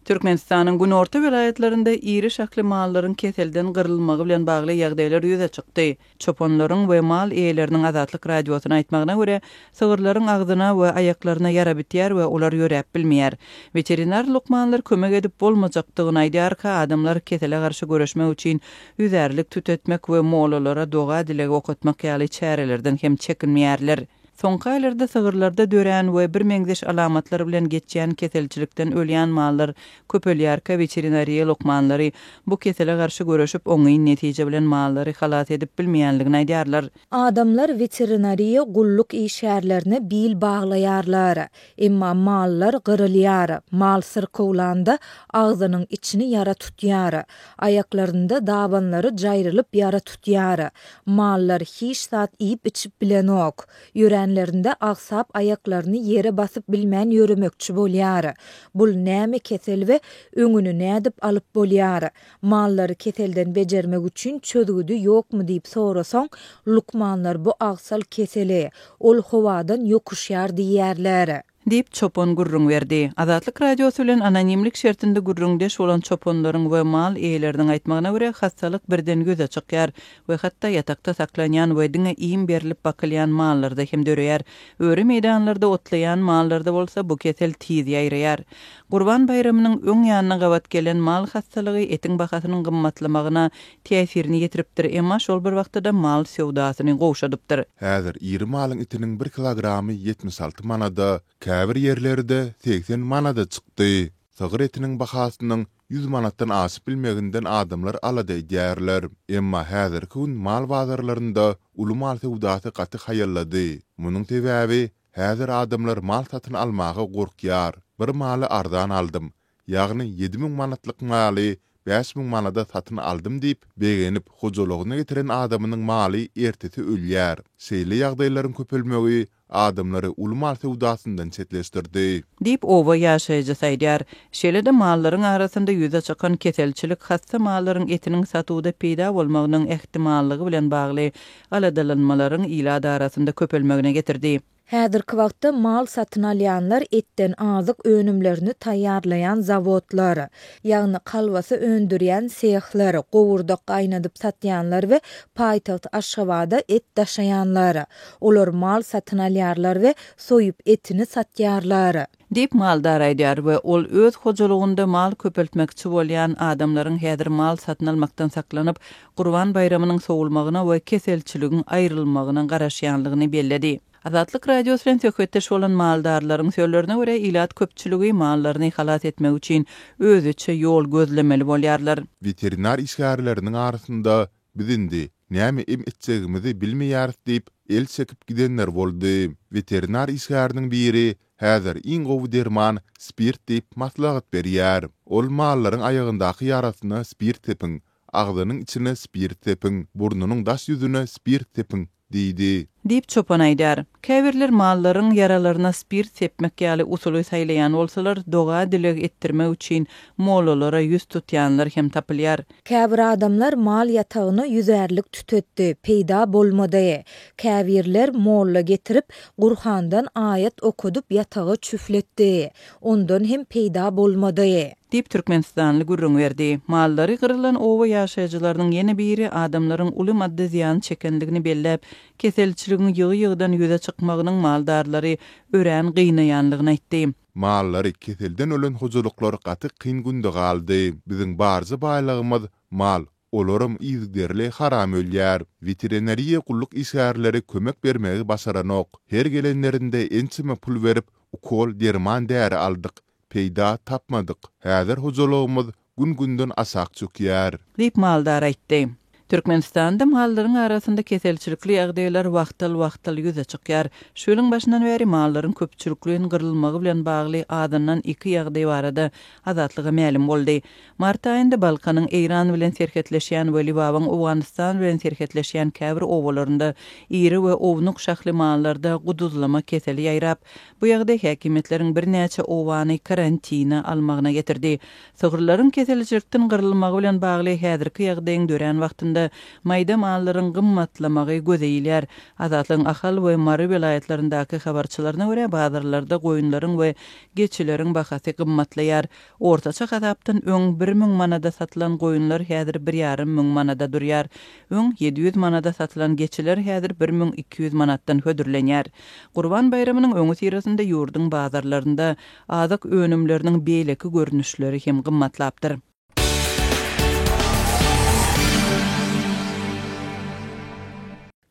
Türkmenistanyň günorta welaýatlarynda iri şahly mallaryň keselden gyrylmagy bilen bagly ýagdaýlar ýüze çykdy. Çopanlaryň we mal eýeleriniň Azatlyk Radiosyna aýtmagyna görä, sygyrlaryň agzyna we aýaklaryna ýara bitýär we olar ýöräp bilmeýär. Weterinar lukmanlar kömek edip bolmajakdygyny aýdýarka, adamlar kesele garşy göreşmek üçin ýüzärlik tütetmek we mollalara doga-dileg okatmak ýaly çärelerden hem çekinmeýärler. Soňky aýlarda sygyrlarda dörän we birmeňzeş alamatlar bilen geçýän keselçilikden ölýän mallar köpelýärkä weterinariýa lukmanlary bu kesele garşy göreşip oňyn netije bilen mallary halas edip bilmeýänligini aýdýarlar. Adamlar weterinariýa gulluk işgärlerine bil baglaýarlar. Emma mallar gyrylýar. Mal syrkawlanda agzynyň içini ýara tutýar. Aýaklarynda dabanlary jaýrylyp ýara tutýar. Mallar hiç zat iýip-içip bilenok. Ýöränlerinde agsap aýaklaryny ýere basyp bilmän ýöremekçi bolýar. Bul näme kesel we öňüni nädip alyp bolýar? Mallary keselden bejermek üçin çözgüdi ýokmy diýip sorasaň, lukmanlar bu agsal keseli, ol howadan ýokuşýar diýýärler. Diýip, çopan gürrüň berdi. Azatlyk Radiosy bilen anonimlik şertinde gürrüňdeş bolan çopanlaryň we mal eýeleriniň aýtmagyna görä, hassalyk birden ýüze çykýar we hatda ýatakda saklanýan we diňe iým berlip bakylýan mallarda hem döreýär. Öri meýdanlarda otlaýan mallarda bolsa bu kesel tiz ýaýraýar. Gurban baýramynyň öň ýanyna gabat gelen mal hassalygy etiň bahasynyň gymmatlamagyna täsirini ýetiripdir, emma şol bir wagtda-da mal söwdasyny gowşadypdyr. Häzir iri malyň etiniň bir kilogramy 76 manada, käbir ýerlerde 80 manada çykdy. Sygyr etiniň bahasynyň 100 manatdan aşyp bilmeginden adamlar alada edýärler. Emma häzirki gün mal bazarlarynda uly mal söwdasy gaty haýallady. Munuň sebäbi, häzir adamlar mal satyn almaga gorkýar. Bir maly arzan aldym, ýagny 7000 manatlyk maly 5000 manada satyn aldym diýip, begenip, hojalygyna getiren adamynyň maly ertesi ölýär. Şeýle ýagdaýlaryň köpelmegi adamlary uly mal söwdasyndan çetleşdirdi. Diýip, oba ýaşaýjysy aýdýar. Şeýle-de mallaryň arasynda ýüze çykan keselçilik hassa mallaryň etiniň satuwda peýda bolmagynyň ähtimallygy bilen bagly aladalanmalaryň ilat arasynda köpelmegine getirdi. Häzirki wagtda mal satyn alýanlar etden azyk önümlerini taýýarlaýan zawodlar, ýagny kolbasa öndürýän sehler, gowurdak gaýnadyp satýanlar we paýtagt Aşgabada et daşaýanlar. Olar mal satyn alýarlar we soýup etini satýarlar. Diýip, maldar aýdýar we ol öz hojalygynda mal köpeltmekçi bolýan adamlaryň häzir mal satyn almakdan saklanyp, Gurban baýramynyň sowulmagyna we keselçiligiň aýrylmagyna garaşýanlygyny belledi. Azatlyk Radiosy bilen söhbetdeş bolan maldarlaryň sözlerine görä, ilat köpçüligi mallaryny halas etmek üçin özüçe ýol gözlemeli bolýarlar. Weterinar işgärleriniň arasynda Biz indi näme em etjegimizi bilmeýäris diýip, el çekip gidenler boldy. Weterinar işgäriniň biri häzir iň gowy derman spirt diýip maslahat berýär. Ol mallaryň aýagyndaky ýarasyna spirt sepiň, agzynyň içine spirt sepiň, burnunyň daş ýüzüne spirt sepiň diýdi. Diýip, çopan aýdar. Käbirler mallaryň ýaralaryna spirt sepmek ýaly usuly saýlaýan bolsalar, doga-dileg etdirmek üçin mollalara ýüz tutýanlar hem tapylýar. Käbir adamlar mal ýatagyna ýüzärlik tütetdi, peýda bolmady. Käbirler molla getirip, Gurhandan aýat okadyp ýataga çüfletdi. Ondan hem peýda bolmady. Diýip, türkmenistanly gürrüň berdi. Mallary gyrylan oba ýaşaýjylarynyň ýene biri adamlaryň uly maddy zyýan çekendigini belläp, keselçiligiň ýygy-ýygydan ýüze çykmagynyň maldarlary örän gynaýanlygyny aýtdy. Mallary keselden ölen hojalyklar gaty kyn günde galdy. Biziň barja baýlygymyz mal, olaram yzygiderli haram ölýär. Weterinariýa gulluk işgärleri kömek bermegi başaranok. Her gelenlerinde ençeme pul berip, ukol, derman-däri aldyk. Peýda tapmadyk. Häzir hojalygymyz gün-günden aşak çökýär. Diýip, maldar aýtdy. Türkmenistanda mallaryň arasynda keselçilikli ýagdaýlar wagtal-wagtal ýüze çykýar. Şu ýylyň başyndan bäri mallaryň köpçülikleýin gyrylmagy bilen bagly azyndan iki ýagdaý barada Azatlyga mälim boldy. Mart aýynda Balkanyň Eýran bilen serhetleşýän we Libabyň Owganystan bilen serhetleşýän käbir obalarynda iri we ownuk şahly mallarda guduzlama keseli ýaýrap, Bu ýagdaý häkimiýetleriň birnäçe obany karantine almagyna getirdi. Sygyrlaryň keselçilikden gyrylmagy bilen bagly häzirki ýagdaýyň dörän wagtynda. bazarlarynda maýda mallaryň gymmatlamagy göze ilýär. Azatlygyň Ahal we Mary welaýatlaryndaky habarçylaryna görä, bazarlarda goýunlaryň we geçileriň bahasy gymmatlaýar. Ortaça hasapdan öň 1000 manada satylan goýunlar häzir bir ýarym müň manada durýar. Öň 700 manada satylan geçiler häzir 1200 manatdan hödürlenýär. Gurban baýramynyň öňüsyrasynda ýurduň bazarlarynda azyk önümleriniň beýleki görnüşleri hem gymmatlapdyr.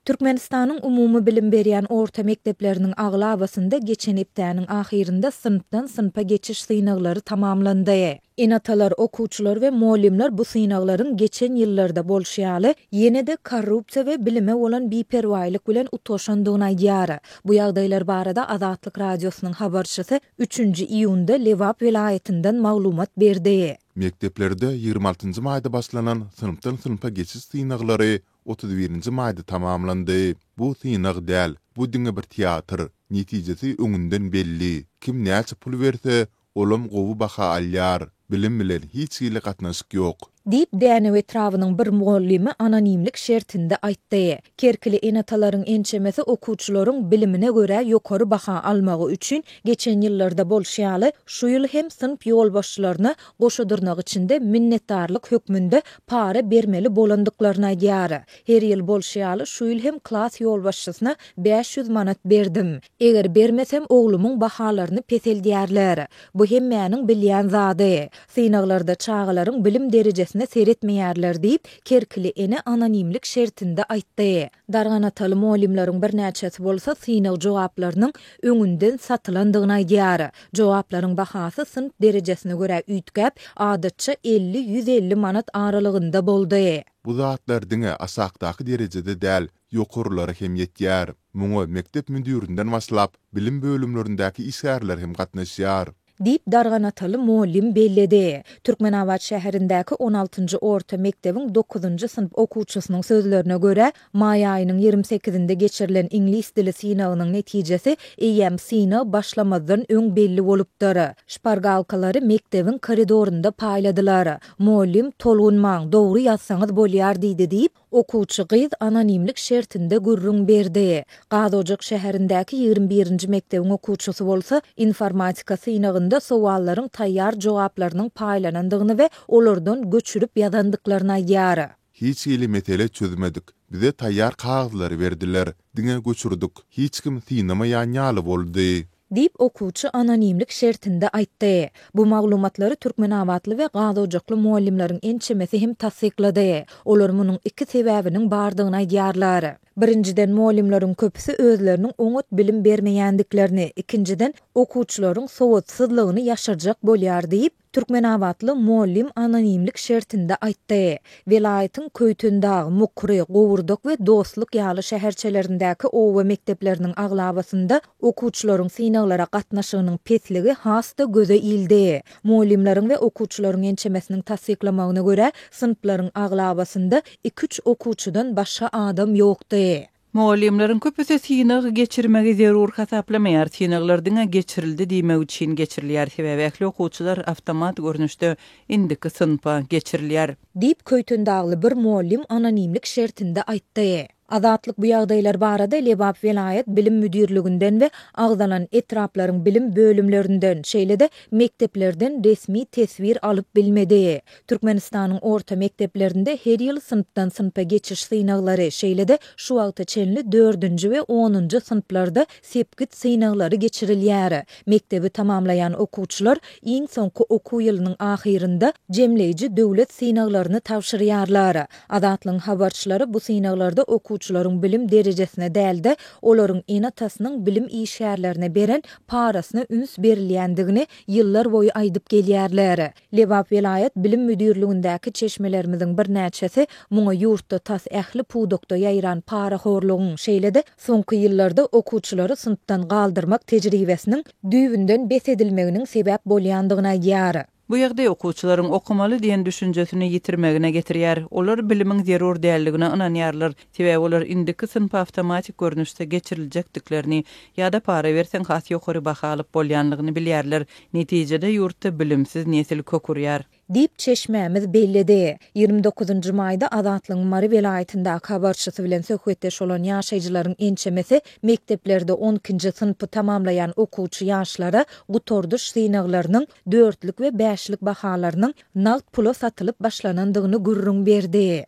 Türkmenistanyň umumybilim berýän orta mekdepleriniň aglabasynda geçen hepdäniň ahyrynda synpdan synpa geçiş synaglary tamamlandy. Ene-atalar, okuwçylar we mugallymlar bu synaglaryň geçen ýyllarda bolşy ýaly, ýene-de korrupsiýa we bilime bolan biperwaýlyk bilen utgaşandygyny aýdýar. Bu ýagdaýlar barada Azatlyk Radiosynyň habarçysy üçünji iýunda Lebap welaýatyndan maglumat berdi. Mekdeplerde 26 nji maýda başlanan synpdan synpa geçiş synaglary 31 nji maýda tamamlandy. Bu synag däl, bu diňe bir teatr. Netijesi öňünden belli. Kim näçe pul berse, olam gowy baha alýar. Bilim bilen hiç hili gatnaşyk ýok. Diýip, Dänew etrabynyň bir mugallymy anonimlik şertinde aýtdy. Kerkili ene-atalaryň ençemesi okuwçylaryň bilimine görä ýokary baha almagy üçin, geçen ýyllarda bolşy ýaly, şu ýyl hem synp ýolbaşçylaryna goşa dyrnak içinde minnetdarlyk hökmünde para bermeli bolandyklaryny aýdýar. Her ýyl bolşy ýaly, şu ýyl hem klas ýolbaşçysyna 500 manat berdim. Eger bermesem, oglumyň bahalaryny peseldýärler. Bu hemmäniň bilýän zady. Synaglarda çagalaryň bilim derejesine seretmeýärler diýip, kerkili ene anonimlik şertinde aýtdy. Darganataly mugallymlaryň birnäçesi bolsa synag jogaplarynyň öňünden satylandygyny aýdýar. Jogaplaryň bahasy synp derejesine görä üýtgäp, adatça 50, 150 manat aralygynda boldy. Bu zatlar diňe aşakdaky derejede däl, ýokarylara hem ýetýär. Muňa mekdep müdirinden başlap, bilim bölümlerindäki işgärler hem gatnaşýar. Diýip, darganataly mugallym belledi. Türkmenabat şäherindäki on altynjy orta mekdebiň dokuzynjy synp okuwçysynyň sözlerine görä, maý aýynyň ýigrimi sekizinde geçirilen iňlis dili synagynyň netijesi eýýäm synag başlamazdan öň belli bolupdyr. Şpargalkalary mekdebiň koridorynda paýladylar. Mugallym, Tolgunmaň, dogry ýazsaňyz bolýar diýdi diýip, Okuwçy gyz anonimlik şertinde gürrüň berdi. Gazojak şäherindäki 21-nji mekdebiň okuwçysy bolsa informatika synagynda sowallaryň taýýar jogaplarynyň paýlanandygyny we olardan göçürip ýazandyklaryny aýdýar. Hiç hili mesele çözmedik. Bize taýýar kagyzlary berdiler. Diňe göçürdik. Hiç kim synamaýan ýaly boldy. Diýip, okuwçy anonimlik şertinde aýtdy. Bu maglumatlary türkmenabatly we gazojakly mugallymlaryň ençemesi hem tassyklady. Olar munuň iki sebäbiniň bardygyny aýdýarlar. Birinjiden, mugallymlaryň köpüsi özleriniň oňat bilim bermeýändiklerini, ikinjiden, okuwçylaryň sowatsyzlygyny ýaşyrjak bolýar diýip, Türkmenabatly mugallym anonimlik şertinde aýtdy. Welaýatyň Köýtendag, Mukry, Gowurdak we Dostluk ýaly şäherçelerindäki oba mekdepleriniň aglabasynda okuwçylaryň synaglara gatnaşygynyň pesligi has-da göze ildi. Mugallymlaryň we okuwçylaryň ençemesiniň tassyklamagyna görä, synplaryň aglabasynda iki-üç okuwçydan başga adam ýokdy. Mugallymlaryň köpüsi synag geçirmegi zerur hasaplamaýar. Synaglar diňe geçirildi diýmek üçin geçirilýär, sebäbi ähli okuwçylar awtomat görnüşde indiki synpa geçirilýär. Diýip, köýtendagly bir mugallym anonimlik şertinde aýtdy. Azatlyk bu ýagdaýlar barada Lebap welaýat bilim müdirliginden we agzalan etraplaryň bilim bölümlerinden, şeýle-de mekdeplerden resmi teswir alyp bilmedi. Türkmenistanyň orta mekdeplerinde her ýyl synpdan synpa geçiş synaglary, şeýle-de şu wagta çenli dördünji we onunjy synplarda sepgit synaglary geçirilýär. Mekdebi tamamlaýan okuwçylar iň soňky okuw ýylynyň ahyrynda jemleýji döwlet synaglaryny tabşyrýarlar. Azatlygyň habarçylary bu synaglarda okuwçylaryň bilim derejesine däl-de, olaryň ene-atasynyň bilim işgärlerine beren parasyna üns berilýändigini ýyllarboýy aýdyp gelýärler. Lebap welaýat bilim müdirligindäki çeşmelerimiziň birnäçesi muňa ýurtda tas ähli pudakda ýaýran parahorlugyň, şeýle-de soňky ýyllarda okuwçylary synpdan galdyrmak tejribesiniň düýbünden bes edilmeginiň sebäp bolýandygyny aýdýar. Bu ýagdaý okuwçylaryň okamaly diýen düşünjesini ýitirmegine getirýär. Olar bilimiň zerur däldigine ynanýarlar, sebäbi olar indiki synpa awtomatik görnüşde geçiriljekdiklerini ýa-da para berseň has ýokary baha alyp bolýanlygyny bilýärler. Netijede ýurtda bilimsiz nesil kök urýar. Diýip, çeşmämiz belledi. 29 nji maýda Azatlygyň Mary welaýatyndaky habarçysy bilen söhbetdeş bolan ýaşaýjylaryň ençemesi mekdeplerde on ikinji synpy tamamlaýan okuwçy ýaşlara gutardyş synaglarynyň dörtlük we bäşlik bahalarynyň nagt pula satylyp başlanandygyny gürrüň berdi.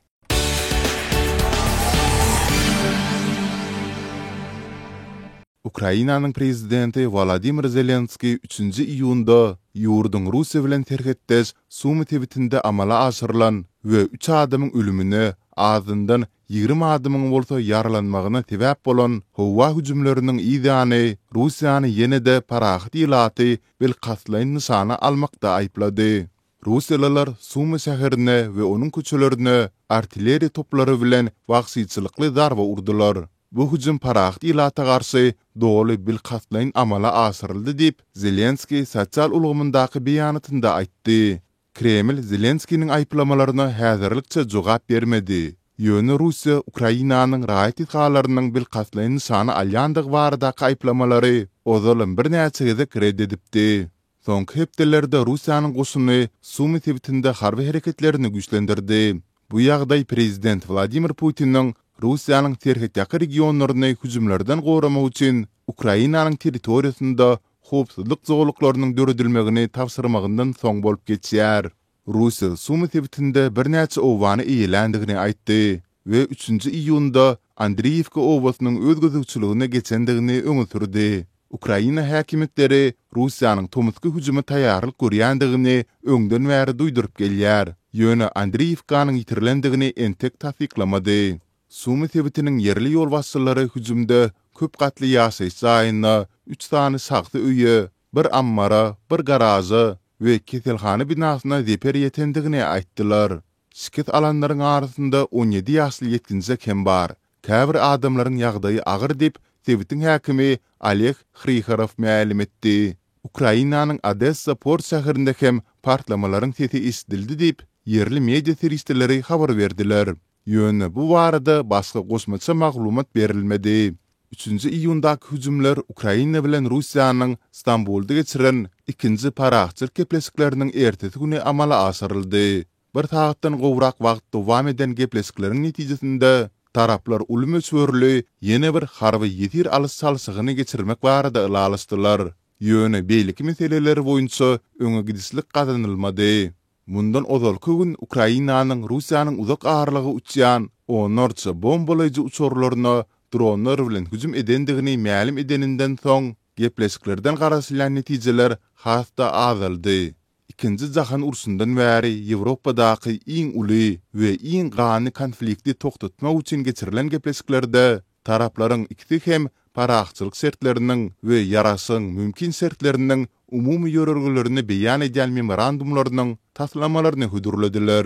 Ukrainanyň prezidenti Wolodymyr Zelenskiý üçünji iýunda ýurduň Russiýa bilen serhetdeş Sumy sebitinde amala aşyrylan we üç adamyň ölümine, azyndan 20 adamyň bolsa ýaralanmagyna sebäp bolan howa hüjümleriniň yzýany Russiýany ýene-de parahat ilaty bilkastlaýyn nyşana almakda aýyplady. Russiýalylar Sumy şäherine we onuň köçelerine artilleriýa toplary bilen wagşyçylykly zarba urdular. Bu hüjüm parahat ilata garşy doly bilkastlaýyn amala aşyryldy diýip, Zelenskiý sosial ulgamyndaky beýanatynda aýtdy. Kreml Zelenskiniň aýyplamalaryna häzirlikçe jogap bermedi. Ýöne Russiýa Ukrainanyň raýat desgalarynyň bilkastlaýyn nyşana alýandygy baradaky aýyplamalary ozalam birnäçe gezek ret edipdi. Soňky hepdelerde Russiýanyň goşuny Sumy sebitinde harby hereketlerini güýçlendirdi. Bu ýagdaý prezident Wladimir Putiniň Russiýanyň serhetýaka regionlaryny hüjümlerden goramak üçin Ukrainanyň territoriýasynda howpsuzlyk zolaklarynyň döredilmegini tabşyrmagyndan soň bolup geçýär. Russiýa Sumy sebitinde birnäçe obany eýeländigini aýtdy we üçünji iýunda Andriýewka obasynyň öz gözegçiligine geçendigini öňe sürdi. Ukraina häkimiýetleri Russiýanyň tomusky hüjüme taýýarlyk görýändigini öňden bäri duýduryp gelýär, ýöne Andriýewkanyň ýitirilendigini entek tassyklamady. Sumy sebitiniň ýerli ýolbaşçylary hüjümde köp gatly ýaşaýyş jaýyna, üç sany şahsy öýe, bir ammara, bir garaža we keselhana binasyna zeper ýetendigini aýtdylar. Şikes alanlaryň arasynda 17 ýaşly ýetginjek hem bar. Käbir adamlaryň ýagdaýy agyr diýip, sebitiň häkimi Oleg Hryhorow mälim etdi. Ukrainanyň Odessa port şäherinde hem partlamalaryň sesi eşidildi diýip, ýerli media serişdeleri habar berdiler. Ýöne bu barada başga goşmaça maglumat berilmedi. Üçünji iýundaky hüjümler Ukraina bilen Russiýanyň Stambulda geçiren ikinji parahatçylyk gepleşikleriniň ertesi güni amala aşyryldy. Bir sagatdan gowrak wagt dowam eden gepleşikleriň netijesinde taraplar uly möçberli ýene bir harby ýesir alyş-çalşygyny geçirmek barada ylalaşdylar. Ýöne beýleki meseleler boýunça öňe gidişlik gazanylmady. Mundan ozalky gün Ukrainanyň Russiýanyň uzak aralyga uçýan onlarça bombalaýjy uçarlaryna dronlar bilen hüjüm edendigini mälim edeninden soň, gepleşiklerden garaşylýan netijeler has-da azaldy. Ikinji jahan urşundan bäri Ýewropadaky iň uly we iň ganly konflikti togtatmak üçin geçirilen gepleşiklerde taraplaryň ikisi hem parahatçylyk şertleriniň we ýaraşygyň mümkin şertleriniň umumy ýörelgelerini beýan edýän memorandumlarynyň taslamalaryny hödürlediler.